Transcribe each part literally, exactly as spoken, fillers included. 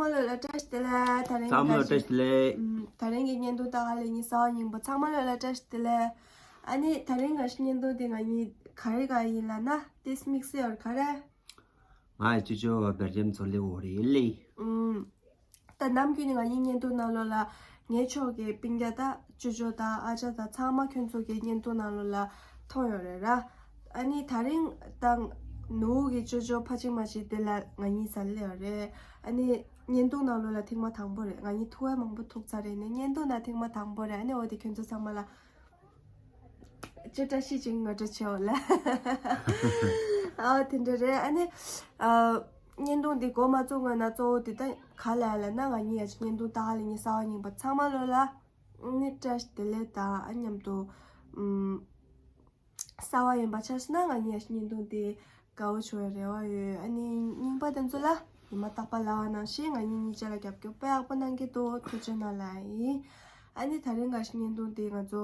ཚང་མ་ལ་བཀྲ་ཤིས་བདེ་ལེགས། ད་རིང་ཚང་མ་ལ་བཀྲ་ཤིས་བདེ་ལེགས། ཨམ། ད་རིང་གི་བརྙན་ཐུང་ལྟ་ག་ལ་ཉི་ཤུ་རྩ་བ་ཉིན་པོ་ཚང་མ་ལ་བཀྲ་ཤིས་བདེ་ལེགས། ཨ་ནི་ད་རིང་གི་བརྙན་ཐུང་དེ་ང་གཉིས་ག་རེ་ག་ཡིན་ལབ་ན་དེ་དམིགས་བསལ་ཡོད་ག་རེ། ང་ཡི་ཅོ་ཅོ་བེལ་ཇམ་ཚོ་ལེ་འོ་རེད་ལེ། ཨམ། ད་ནམ་རྒྱུན་ནས་ང་གཉིས་བརྙན་ཐུང་ནང་ལོགས་ལ་ངའི་ཕྱོགས་ཀྱི་སྤུན་ཀྱག་ད་ཅོ་ཅོ་དང་ཨ་ཅག་དང་ཚང་མ་ཁྱོད་ཚོ་གི་བརྙན་ཐུང་ནང་ལོགས་ལ་མཐོང་ཡོད་རེད་ར། ཨ་ནི་ད་རིང་ད་ནུ་བོ་གི་ཅོ་ཅོ་ཕ་ཅིག་མ་ཅིག་དེ་ལ་ང་གཉིས་ཟ་ལེ་ཡོད་རེད། ཨ་ནི་བརྙན་ཐུང་ནང་ལོགས་ལ་ཐེངས་མ་དང་པོ་རེད། ང་གཉིས་ཐུག་པ་མང་པོ་ཐུག་ཚར་རེད། ནས་བརྙན་ཐུང་ནང་ཐེངས་མ་དང་པོ་རེད། ཨ་ནི་འོ་དེ་ཁྱོད་ཚོ་ཚང་མ་ལ་ཅོ་བཀྲ་ཤིས་ཅིག་ངོ་སྤྲོད་བྱེད་འོ་ལ། ཨ་དེ་འདྲ་རེད། ཨ་ནི་ཨ་བརྙན་ཐུང་འདི་འགོ་མ་བཙུགས་སྔོན་ན་གཙོ་བོ་འདི་ད་ག་ལ་ལ་ན་ང་གཉིས་ཡ་ཅིག་བརྙན་ཐུང་ལྟ་ག་ལ་ཉི་ཤུ་རྩ་བ་ཉིན་པ་ཚང་མ་ལོ་ལ་ནི་བཀྲ་ཤིས་བདེ་ལེགས་དང་ཨ་མཉམ་དུ་ཨམ། གསར་བ་ཡིན་པ་ཆ་བཞག་ན་ང་གཉིས་ཡ་ཅིག་བརྙན་ཐུང་འདི་དགའ་བོ་བྱུང་བའི་རེ་བ་ཡོད། ཨ་ནི་རྙིང་པ་དེ་ཚོ་ལ་ཉི་མ་རྟག་པར་ལབ་པ་ནང་བཞིན་ང་གཉིས་གཉིས་ཆ་ལ་རྒྱབ་སྐྱོར་དཔེ་ཡག་པོ་གནང་གི་འདུག་ཐུགས་རྗེ་གནང་ལ་ཡིན། ཨ་ནི་ད་རིང་ག་ཞིག་བརྙན་ཐུང་འདི་ང་ཚོ་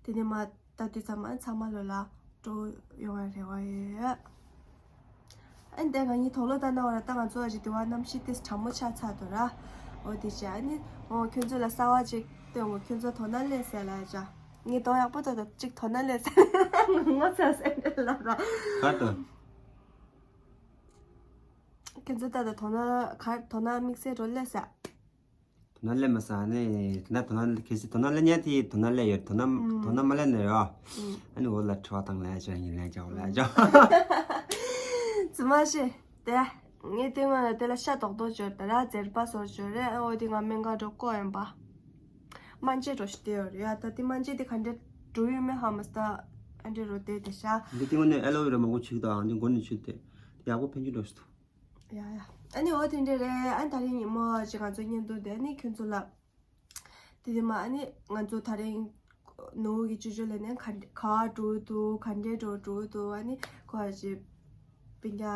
དེ་ནས་མ་ལྟ་དུས་ཙམ་ཨ་ཚང་མ་ལོ་ལ་སྤྲོ་ཡོང་བའི་རེ་བ་ཡོད། ཨ་ནི་དེ་ང་གཉིས་དོགས་ལོ་ལྟ་ན་བ་ར་ད་ང་ཚོ་ཨ་ཅིག་དེ་བ་གནམ་གཤིས་ཏིས་གྲང་མོ་ཆགས་ཚར་འདུག་ར། འོ་དེ་བྱས་ཨ་ནི་འོ་ཁྱོད་ཚོ་ལ་གསར་བ་ཅིག་སྟོན་དགོས། ཁྱོད་ཚོ་དོ་སྣང་སླེབས་ཟེར་ལ་ཡ་ཅག་ངས་དོ་ཡག་པོ་ད་ད་ཅིག་དོ་སྣང་སླེབས་ཟེར་ངོ་ཚ་ཟེར་འདྲ་ལ་ར། ག་ཏོ། ཁྱོད་ཚོ་ད་ད་དོ་སྣང་ག་དོ་སྣང་དམིགས་བསལ་འགྲོ་སླེབས་ཟེར། དོ་སྣང་སླེབས་མ་སོང་ཨ་ནི་ད་དོ་སྣང་གལ་སྲིད་དོ་སྣང་སླེབས་ཉན་དེ་དོ་སྣང་སླེབས་ཡོད། དོ་སྣང་ཨུམ། དོ་སྣང་མ་སླེབས་ན་ཡོད། ཨུམ། ཨ་ནི་འོ་ལ་དྲི་བ་བཏང་ལ་ཅག་ཡིན་ལ་ཅག་འོ་ལ་ཅག་ཙི་མ་ཤེས་དེ། ངས་དེ་སྔོན་ལ་དེ་ལ་ཤ་རྡོག་རྡོག་འབྱོར་ད་ར་མཛེར་པ་བཟོ་འབྱོར་རེད། ཨ་འོ་དེ་ང་སྨན་ཁང་འགྲོ་བསྐོ་ཡིན་པ། སྨན་དཔྱད་འགྲོ་ཞིག་བལྟས་ཡོད་རེད་ཡ། ད་དེ་སྨན་དཔྱད་དེ་ག་འདྲ་འགྲོ་ཡོད་མེད་ཧ་མ་སྟ། ཨ་འདྲ་རོ་དེ་དེ་ཤ། འདི་དེ་སྔོན་ནས་ཨེ་ལོ་ཝེ་ར་མང་པོ་བྱུགས་དང་འདི་མགོ་ནས་བྱུགས་ཏེ་ཡག་པོ་ཕན་གྱི་འགྲོ་ཞིག་འདུག་ཡ་ཡ། ཨ་ནི་འོ་དེ་འདྲ་རེད། ཨ་ནི་ད་རིང་ཉིན་མོ་ཅིག་ང་ཚོ་བརྙན་ཐུང་དེ་ཨ་ནི་ཁྱོད་ཚོ་ལ། དེ་དེ་མ་ཨ་ནི་ང་ཚོ་ད་རིང་ནུ་བོ་གི་ཅོ་ཅོ་ལ་ནས་ག་ག་བ་འགྲོ་འདུག་ག་འདྲས་འགྲོ་འགྲོ་འདུག་ཨ་ནི་ཁོ་ཨ་ཅེ་སྤུན་ཀྱག་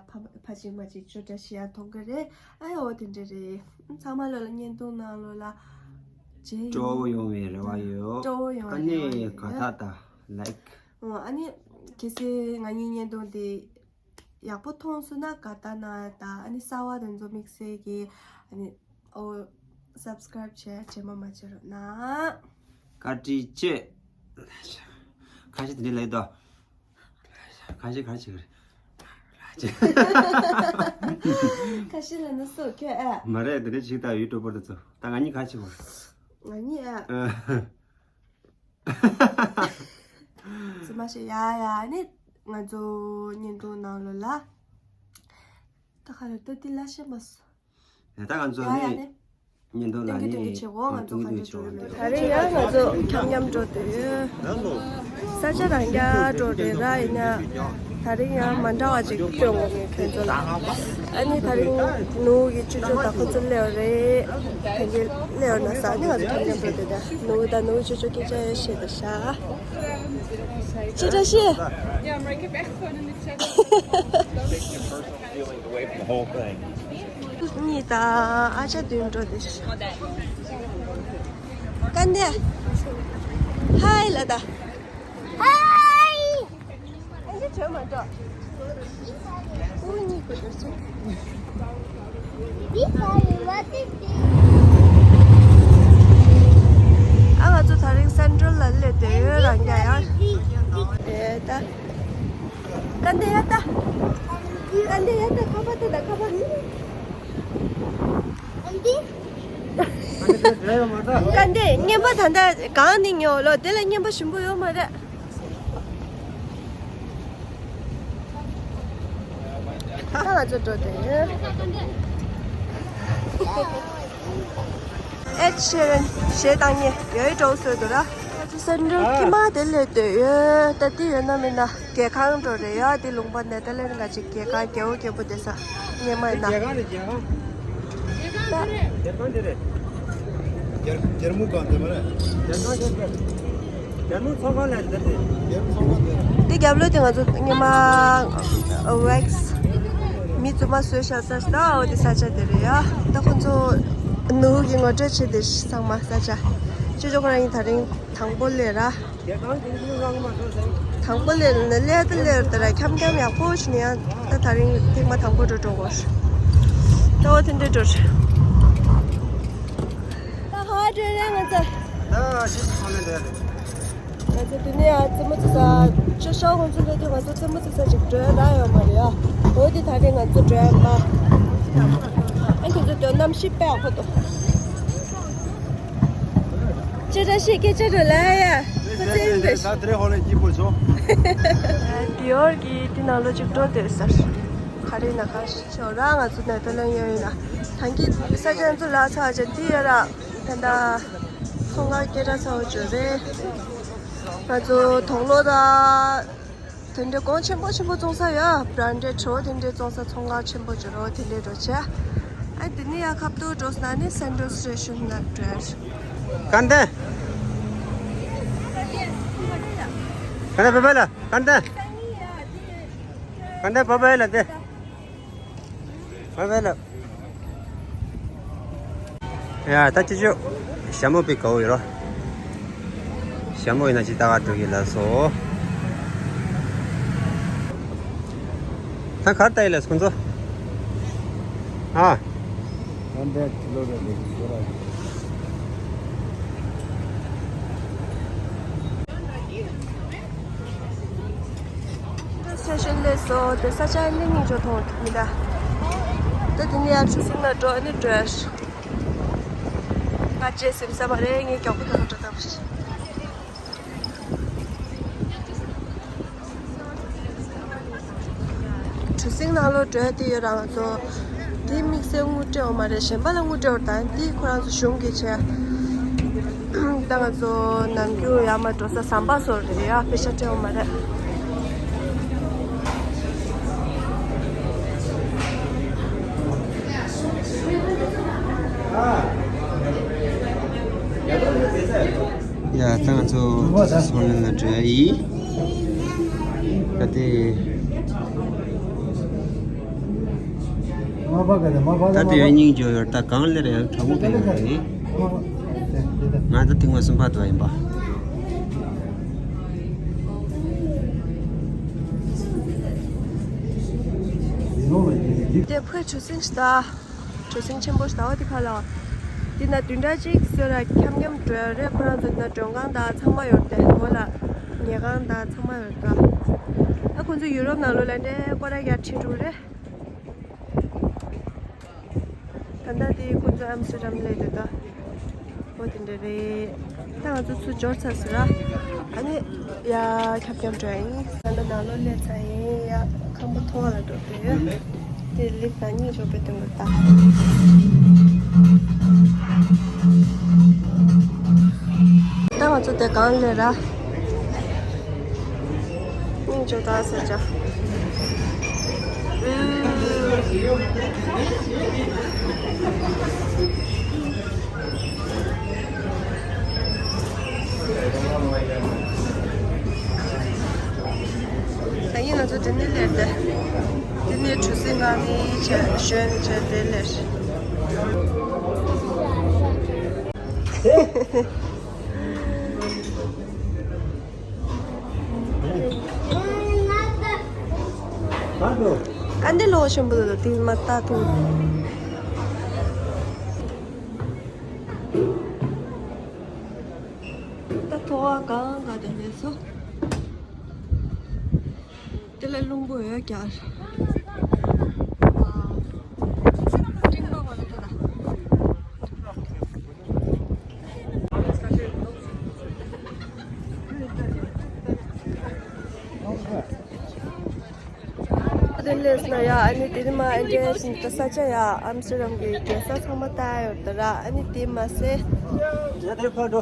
ཕ་ཕ་ཅིག་མ་ཅིག་ཅོ་འདྲ་ཞིག་ཡ་མཐོང་གི་རེད། ཨ་ཡ་འོ་དེ་འདྲ་རེད། ཚང་མ་ལོ་ལ་བརྙན་ཐུང་ནང་ལོ་ལ་ཇེ་སྤྲོ་བོ་ཡོང་བའི་རེ་བ་ཡོད། སྤྲོ་བོ་ཡོང་ཨ་ནི་བའི་རེ་བ་ཡོད། ག་ད་ད་ལའིཀ། ཨོ་ཨ་ནི་གལ་སྲིད་ང་གཉིས་བརྙན་ཐུང་དེ་ཡག་པོ་མཐོང་སོང་ན་དགའ་རྟགས་གནང་ཡ་དང་ཨ་ནི་གསར་བ་དེ་ཚོ་དམིགས་བསལ་གྱི་ཨ་ནི་ཨོ་སབ་སི་ཀ་རེབ་བྱས་རྗེས་མ་མ་བྱེད་རོགས་གནང་། བཀའ་དྲིན་ཆེ། ཁ་ཤས་དེ་འདྲ་ལབ་ཀྱི་འདུག་ཁ་ཤས་ག་རེ་བྱེད་ཀྱི་རེད། ཁ་ཤས་ལབ་ན་སུ་ཁྱོད་ཨེ། མ་རེད་དེ་འདྲ་བྱེད་ཀྱི་ད་ཡུ་ཊུབ་པར་དེ་ཚོ་ད་ང་གཉིས་ག་རེ་བྱེད་དགོས། ང་གཉིས་ཨེ། ཨ། ཙི་མ་ཤེས་ཡ་ཡ་ནི་ང་ཚོ་བརྙན་ཐུང་ནང་ལོ་ལ། ད་ག་རེ་ལྟོས་དེ་ལ་ཤེས་མ་སོང་། ཡ་ད་ང་ཚོ་ཡ་ཡ་ནི་ནི། བརྙན་ཐུང་ལ་ནི་ཏིང་ཏིང་བྱེད་གོ་ང་ཚོ་ག་འདྲ་འགྲོ་རེད་མེད། ད་རེས་ཡང་ང་ཚོ་འཁྱམ་འཁྱམ་འགྲོ་དུས། ས་ཆ་རང་རྐྱ་འགྲོ་རེད་ར་ཡིན་ན། ད་རིང་ཡང་མ་འདྲ་བ་ཅིག་སྟོན་དགོས་ངས་ཁྱོད་ཚོ་ལ། ཨ་ནི་ད་རིང་ནུ་གི་ཅོ་ཅོ་དང་ཁོ་ཚོ་སླེབས་རེད། དེ་གི་སླེབས་ན་ས་ནི་ང་ཚོ་འཁྱམ་འཁྱམ་འགྲོ་དུས་ད་ནུ་དང་ནུ་ཅོ་ཅོ་སྐད་ཆ་ཡང་བཤད་དུ་ཤ། ཅི་འདྲ་ཤེས། Feeling away from the whole thing. གཉིས་དང་ཨ་ཅག་བདུན་འགྲོ་དེ། ཀན་ཏེ། ཧའི་ལ་ད། ཧའི། ཨ་ཅག་བྱོས་མ་འགྲོ། ཨུ་གཉིས་ཀོ་འགྲོ་ཚུལ། ཨ་ང་ཚོ་ད་རིང་སེན་ཊྲལ་ལ་སླེབས་བསྡད་ཡོད་རང་རྐྱ་ཡང་། ཨེ་ད། ཀན་ཏེ་ཡ་ད། ཀན་ཏེ་ཡ་ད་ཁ་པར་ད་ད་ཁ་པར། ཀན་ཏེ་རྔན་པ་ད་ལྟ་གང་ནས་ཉོ་ལོ་དེ་ལ་རྔན་པ་ཞིམ་པོ་ཡོད་མ་རེད། ད་ང་ཚོ་འགྲོ་དེ། ཨེད་ཤེ་རན་གཞས་བཏང་ཉེ་ཡོད་འགྲོ་སོད་དུ་ར། སེན་ཊྲལ་ཀི་མ་དེ་ལས་སྡོད་ཡོད། ད་དེ་ཡོད་ན་མིན་ན་རྒྱལ་ཁང་འགྲོ་རེད་ཡ། དེ་ལུང་པ་ནེ་ཐར་ལེན་ག་ཅིག་རྒྱལ་ཁང་རྒྱལ་པོ་རྒྱལ་པོ་དེ་ས་ཉེ་མ་ཡིན་ན། རྒྱལ་ཁང་རེད་རྒྱལ་ཁང་། རྒྱལ་ཁང་དེ་རེད། རྒྱལ་རྒྱལ་མོ་གང་དེ་མ་རེད། རྒྱལ་ཁང་དེ་རེད། རྒྱལ་མོ་ཚོགས་ཁང་ལ་འདི་དེ། རྒྱལ་མོ་ཚོགས་ཁང་དེ་རེད། དེ་རྒྱབ་ལོགས་དེ་ང་ཚོ་སྔོན་མ་ཝེག་སི་མི་རྫུན་མ་བཟོས་བཞག་ས་ཞིག་ད་འོ་དེ་ས་ཆ་དེ་རེད་ཡ། ད་ཁོ་ཚོ་ནུ་གི་ངོ་སྤྲོད་བྱེད་དེ་ཚང་མ་ས་ཆ་ཅོ་ཅོ་ཁོ་རང་ཡིན་ད་རིང་དང་པོ་སླེབས་ར། དང་པོ་སླེབས་ནས་སླེབས་ད་སླེབས་ད་ར་འཁྱམ་འཁྱམ་ཡག་པོ་བྱས་ནས་ཡང་ད་ད་རིང་ཐེངས་མ་དང་པོ་འགྲོ་འགྲོ་གོ། ལྟ་བ་དེ་འདྲའི་འགྲོ་རེད། ད་ཧ་འགྲོ་རེད་ང་ཚོ། ད་ཤི་ཚོ་ནས་འདྲ་རེད། ང་ཚོ་དེ་ནས་ཨ་ཙི་མོ་ཙི་ས་ཅོ་ཤའོ་ཁོང་ཚོ་ལ་དུས་ང་ཚོ་ཙི་མོ་ཙི་ས་ཅིག་འགྲོ་ཡ་རག་ཡོད་མ་རེད་ཨ། འོ་དེ་ད་རེས་ང་ཚོ་འགྲོ་ཡ་མ། ཨ་ཁྱོད་ཚོ་དོན་གནམ་གཤིས་དཔེ་ཡག་པོ་འདུག་ཅི་འདྲ་ཞིག་སྐད་ཆ་རེད་ལ་ཡ། ཁོ་ཚེ་འདི་ད་དེ་རེ་ཧོ་ལེ་སྐྱིད་པོ་བྱུང་། ཌི་ཨོར་གྱི་དེ་ནང་ལོ་གཅིག་འགྲོ་སྡོད་ས། ག་རེ་ན་ག་ཞིག་ཆོག་ར། ང་ཚོ་ནེ་ཐར་ལེན་ཡོད་ཡིན་ན། ཐང་གི་ས་ཆ་ཚོ་ལ་ཚ་བ་ཅན་དེ་ཡོད་ར། ད་ལྟ་ཚོང་ཁང་སྐད་གྲགས་ཚ་བོ་བྱོས་རེད། ང་ཚོ་དོག་ལོ་ད། དེ་འདྲའི་གོང་ཆེན་པོ་ཆེན་པོ་བཙོང་ས་ཡོད། བྷ་རན་ཌེཌ་ཆོ་དེ་འདྲའི་བཙོང་ས་ཚོང་ཁང་ཆེན་པོ་ཅིག་རོ་དེ་འདྲའི་འགྲོ་ཆེ། ཨ་དེ་ནི་ཡ་ཁབ་ཏུ་འགྲོ་ས་ནི་སེན་ཊྲལ་སི་ཊེ་ཤན་ལ་འགྲོ་ཡ། ཀན་ཏན། ཀན་ཏན་བ་བ་ལ། ཀན་ཏན། ཀན་ཏན་བ་བ་ལ་དེ། བ་བ་ལ། ཡ་ད་ཅི་ཅོ། ཞྭ་མོ་པའི་གའུ་ཡོད་རོ། ཞྭ་མོ་ཡིན་ན་ཅི་ལྟ་ག་འགྲོ་གི་ལ་སོ། ད་གར་ལྟ་ཡི་ལ་སོ་ཁོང་ཚོ། ཨ། སི་ཊེ་ཤན་སླེབས་སོང་། དེ་ས་ཆ་ནི་སྙིང་རྗེ་མཐོང་མི་འདྲ། ད་དེ་ནས་ཡར་ཆུ་སྲིན་ལ་འགྲོ་ནི་འགྲོ་ཡ། ང་རྗེས་ཟིན་ས་མ་རེད། ངས་མགྱོགས་པོ་ཐོག་འགྲོ་ཐབས། གྲུ་གཟིངས་ནང་ལོགས་འགྲོ་ཡ་དེ་ཡོད་ར། ང་ཚོ་དེ་དམིགས་བསལ་དངུལ་སྤྲད་ཡོད་མ་རེད། གཞན་པ་ལ་དངུལ་སྤྲད་ཡོད་རེད། ད་དེ་ཁོ་རང་ཚོ་གཞུང་གི་བྱས། ད་ང་ཚོ་ནམ་རྒྱུན་ཡར་མར་འགྲོ་ས་ཟམ་པ་བཟོ་རེད་ཡ། པེ་ཤ་སྤྲད་ཡོད་མ་རེད། ཡ་ད་ང་ཚོ་སོང་ལ་འགྲོ་ཡ་ཡིན། ད་དེ། ད་དེ་ཡང་སྙིང་རྗེ་ཡོད། ད་གང་ལེར་ཡང་གྲོགས་པོ་ཡོད་རེད། ང་ད་ཐེངས་མ་གསུམ་པ་དུ་ཡིན་པ། དེ་ཕོའི་གྲུ་གཟིངས་ཤིག་ད། གྲུ་གཟིངས་ཆེན་པོ་ཞིག་ད་བ་དེ་ཁ་ལ། དེ་ན་བདུན་ཕྲག་གཅིག་སོ་ར་འཁྱམ་འཁྱམ་འགྲོ་ཡ་རེད། ཁོ་རང་ཚོ་ན་མགྲོན་ཁང་དང་ཚང་མ་ཡོད་དེ། འོ་ལ་ཉལ་ཁང་དང་ཚང་མ་ཡོད་ད། ཨ་ཁོང་ཚོ་ཡུ་རོབ་ནང་ལོགས་ལ་འདྲེ་སྐོར་ར་རྒྱག་ཁྲིད་འགྲོ་རེད། ད་ལྟ་དེ་ཁོང་ཚོ་ཨམ་སི་ཊར་ཌམ་སླེབས་འདུག་ད། འོ་དེ་འདྲ་རེད། ད་ང་ཚོ་ཚུར་འབྱོར་ཚར་ཟེར་ར། ཨ་ནི་ཡ་འཁྱམ་འཁྱམ་འགྲོ་ཡ་ཡིན། ད་ལྟ་ནང་ལོགས་སླེབས་ཚར་ཡིན་ཡ། ཁང་པ་མཐོ་བ་ལ་འགྲོ་འདོད་ཡོད། དེ་ལིབ་ནང་གཉིད་འཇོག་པའི་དོན་དུ་ད། ད་ང་ཚོ་དེ་གང་ལས་ར། སྙིང་རྗེ་ད་ཟེར་ཅག་ད་ཡིན་ང་ཚོ་དེ་ནས་སླེབས་ཏེ། དེ་ནས་གྲུ་གཟིངས་སྒང་ནས་བྱས་ཞོན་བྱས་དེ་སླེབས། ཨ་འདི་ལོ་ཆེན་པོ་དེ་མ་ལྟ་ཐུབ། ད་ཐོ་བ་གང་ག་དེ་ལས་སོ། དེ་ལ་རླུང་བུ་ཡོད་ཀྱང་། སྤྲིན་པ་བ་ལ་དེ་ལ། དེ་ལས་ན་ཡ་ཨ་ནི་དེ་རིང་མ་ཨེ་འདྲས་ད་ས་ཆ་ཡ་ཨམ་སི་ཊར་ཌམ་གི་རྒྱལ་ས་ཚང་མ་ལྟ་ཡ་ཡོད་ད་ར། ཨ་ནི་དེ་མ་ཟད། ཡ་དེ་ཕར་འགྲོ།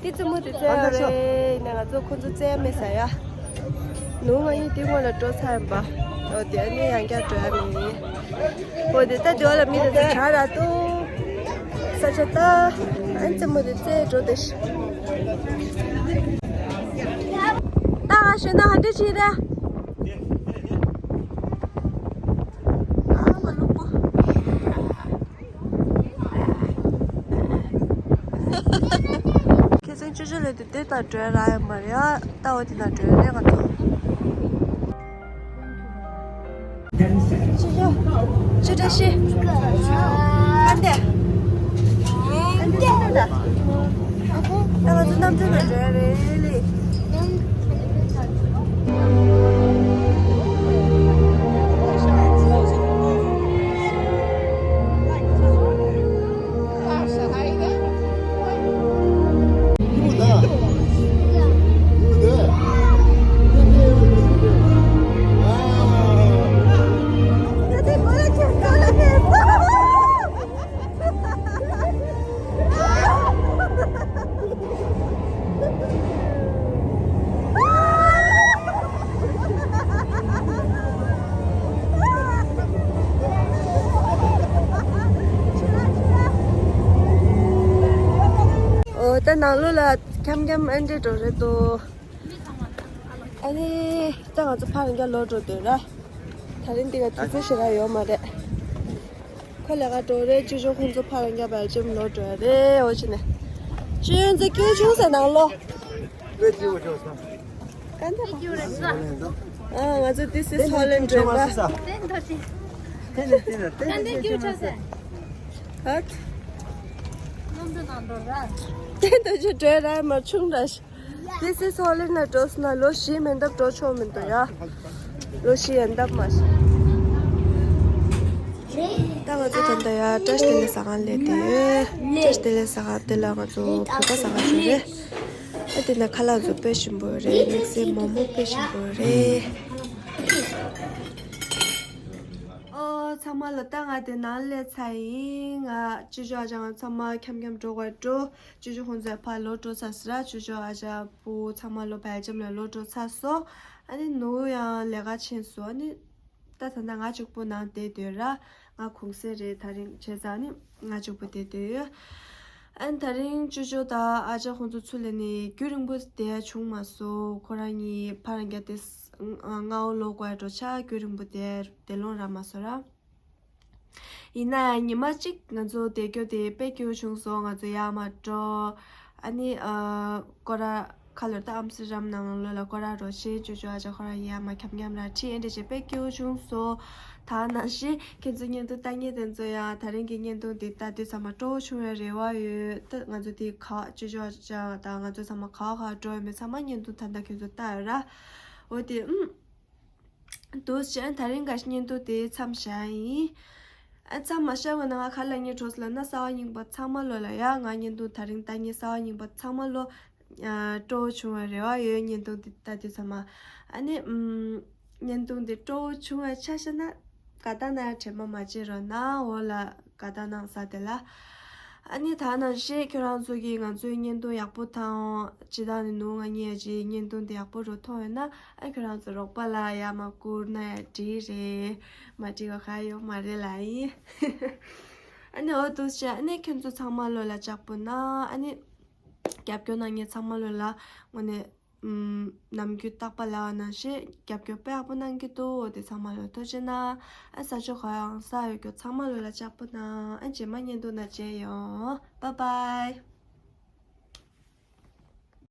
དེ་རྩེད་མོ་དེ་རྩེ་ཡ་རེད། ཡིན་ན་ང་ཚོ་ཁོ་ཚོ་རྩེ་ཡ་མེད་ས་ཡ། ནུ་མ་ཡིན་དེ་སྔོན་ལ་འགྲོ་ཚར་ཡིན་པ། འོ་དེ་ཨ་ནི་ཡང་བསྐྱར་འགྲོ་ཡ་མེད་ཡིན། འོ་དེ་ལྟ་དེ་བ་ལ་མི་དེ་ཚོ་ཆ་ར་ཏོ། ས་ཆ་ལྟ། ཨ་ནི་རྩེད་མོ་དེ་རྩེ་འགྲོ་དེ་ཤི། ད་ང་ཞོན་ན་ཧ་འདྲི་ཆེ་རེད། ཨ་མ་ལུག་པོ། ཁྱེད་ཚང་ཅོ་ཅོ་ལས་དུ་དེ་ལྟར་བྲོས་ར་ཡ་མ་རེད་ཨ། ལྟ་བ་དེ་ལྟར་བྲོས་རེད་ང་ཚོ། ཅི་ཡོ། ཅི་བཀྲ་ཤིས། ཨ་འདྲ། ཨ་འདྲ་ཅི་འདྲ། ད་ང་ཚོ་གནམ་གྲུ་ནང་འགྲོ་ཡ་རེད་ལེ། ཨོ་ད་ནང་ལོགས་ལ་འཁྱམ་འཁྱམ་ཨེ་འདྲས་འགྲོ་རེད་དོ། ཨ་ནི་ད་ང་ཚོ་ཕར་རང་རྒྱ་ལོག་འགྲོ་འདོད་ར། ད་རིང་འདི་ག་དུས་ཚོད་ཞེ་དྲག་ཡོད་མ་རེད། ཁོ་ལས་ཀ་འགྲོ་རེད། ཅོ་ཅོ་ཁོང་ཚོ་ཕར་རང་རྒྱ་བལ་ཇམ་ལོག་འགྲོ་རེད། འོ་ཅི་ནས། ཅོ་ཡོན་ཚོ་སྐྱོ་བྱུང་ཟེར་ནང་ལོགས། ཀན་ད། ཨ་ང་ཚོ་This is Holland རེད་པ། ཧད། ཏན་ཏན་ཅི་འདྲ་ར་མ་ཆུང་ར། This is Holland ལ་འགྲོ་སོང་ན་ལོ་བཞི་མན་འདབ་འགྲོ་ཆོག་མི་འདུག་ཡ། ལོ་བཞི་ཡན་འདབ་མ་ཞིག་ད་ང་ཚོ་ད་ལྟ་ཡ་བཀྲ་ཤིས་བདེ་ལེགས་ཟ་ཁང་སླེབས་ཏེ་ཡོད། བཀྲ་ཤིས་བདེ་ལེགས་ཟ་ཁང་དེ་ལ་ང་ཚོ་བོད་པ་ཟ་ཁང་ཞིག་རེད། ཨ་དེ་ན་ཁ་ལག་ཚོ་དཔེ་ཞིམ་པོ་རེད། དམིགས་བསལ་མོག་མོག་དཔེ་ཞིམ་པོ་རེད། ཨོ་ཚང་མ་ལ་ད་ང་དེ་ནང་སླེབས་ཚར་ཡིན། ང་ཅོ་ཅོ་ཨ་ཅག་ཚང་མ་འཁྱམ་འཁྱམ་འགྲོ་དགོས་འགྲོ། ཅོ་ཅོ་ཁོང་ཚོ་ཕར་ལོག་འགྲོ་ཚར་སོང་ར། ཅོ་ཅོ་ཨ་ཅག་བུ་ཚང་མ་ལོ་བལ་ཇམ་ལ་ལོག་འགྲོ་ཚར་སོང་། ཨ་ནི་ནུ་ཡང་ལས་ཀ་ཕྱིན་སོང་། ཨ་ནི་ད་ད་ལྟ་ང་གཅིག་པུ་ནང་བསྡད་སྡོད་ར། ང་གུང་སེང་རེད་ད་རིང་བྱས་ཙང་ནི་ང་གཅིག་པུ་བསྡད་སྡོད་ཡོད། ཨ་ནི་ད་རིང་ཅོ་ཅོ་དང་ཨ་ཅག་ཁོང་ཚོ་ཚུར་ལ་ནི་རྒྱུན་རིང་པོ་བསྡད་ཡ་བྱུང་མ་སོང་། ཁོ་རང་གཉིས་ཕར་རང་རྒྱ་དེ་སྔ་པོ་ལོག་དགོས་འགྲོ་ཆ་རྒྱུན་རིང་པོ་བསྡད་བསྡད་ལོང་རག་མ་སོང་ར། ཡིན་ན་ཡང་ཉི་མ་གཅིག་ང་ཚོ་བསྡད་རྒྱུ་དེ་དཔེ་སྐྱིད་པོ་བྱུང་སོང་། ང་ཚོ་ཡར་མར་འགྲོ། ཨ་ནི་ཨ་སྐོར་ར་ཁ་ལོར་ད་ཨམ་སི་རམ་ནང་ལོགས་ལ་སྐོར་ར་རོགས་བྱེད། ཅོ་ཅོ་ཨ་ཅག་ཁོ་རང་ཡར་མར་འཁྱམ་འཁྱམ་ར་ཁྲིད། ཨེ་འདྲ་བྱས་དཔེ་སྐྱིད་པོ་བྱུང་སོང་། ད་ནང་བཞིན་ཁྱེད་ཚོ་བརྙན་ཐུང་ལྟ་མཁན་དེ་ཚོ་ཡང་ད་རིང་གི་བརྙན་ཐུང་འདི་ལྟ་དུས་ཚང་མ་སྤྲོ་པོ་བྱུང་བའི་རེ་བ་ཡོད། ད་ང་ཚོ་དེ་ག་ཅོ་ཅོ་ཨ་ཅག་དང་ང་ཚོ་ཚང་མ་ག་བ་ག་བ་འགྲོ་ཡོད་མེད་ཚང་མ་བརྙན་ཐུང་ད་ལྟ་ཁྱེད་ཚོ་ལྟ་ཡོད་ར། འོ་དེ་ཨུམ། འདུག་བྱས་ད་རིང་ག་བརྙན་ཐུང་དེ་མཚམས་བཞག་ཡིན། ཨ་མཚམས་མ་བཞག་པ་ན་ང་ག་ལ་ངའི་གྲོགས་ལ་ན་གསར་པ་རྙིང་པ་ཚང་མ་ལོ་ལ་ཡ། ང་བརྙན་ཐུང་ད་རིང་ལྟ་མཁན་གསར་པ་རྙིང་པ་ཚང་མ་ལོ་ཨ་སྤྲོ་པོ་བྱུང་བའི་རེ་བ་ཡོད། བརྙན་ཐུང་དེ་ལྟ་དུས་ཚང་མ་ཨ་ནི་ཨམ་བརྙན་ཐུང་དེ་སྤྲོ་པོ་བྱུང་བའི་ཆ་བཞག་ན་དགའ་རྟགས་གནང་ཡ་དྲན་པ་མ་བརྗེད་རོགས་གནང་། འོ་ལ་དགའ་རྟགས་གནང་ས་དེ་ལ། ཨ་ནི་ད་ནང་བཞིན་ཁྱོད་རང་ཚོ་གིས་ང་ཚོའི་བརྙན་ཐུང་ཡག་པོ་དང་སྤྱིར་བཏང་ནས་ནུ་ང་གཉིས་ཀྱི་བརྙན་ཐུང་དེ་ཡག་པོ་རུ་མཐོང་ཡོད་ན། ཨ་ཁྱོད་རང་ཚོ་རོགས་པ་ལ་ཡར་མར་བསྐུར་ན་ཡང་འགྲིག་རེད། མ་འགྲིག་པ་གང་ཡོད་མ་རེད་ལ་ཡིན། ཨ་ནི་འོ་འདུག་བྱས་ཨ་ནི་ཁྱོད་ཚོ་ཚང་མ་ལོ་ལ་ལྕགས་པོ་གནང་། ཨ་ནི་རྒྱབ་སྐྱོར་གནང་མཁན་ཚང་མ་ལོ་ལ་དངོས་གནས་ཨམ་ནམ་རྒྱུན་རྟག་པ་ལབ་པ་ནང་བཞིན་རྒྱབ་སྐྱོར་དཔེ་ཡག་པོ་གནང་གི་འདུག་འོ་དེ་ཚང་མ་ལོ་ཐུགས་རྗེ་གནང་། ཨ་ས་ཕྱོགས་གང་ས་ཡོད་རྒྱུ་ཚང་མ་ལོ་ལ་ལྕགས་པོ་གནང་། ཨ་རྗེས་མ་བརྙན་ཐུང་ནང་མཇལ་ཡོང་། Bye bye.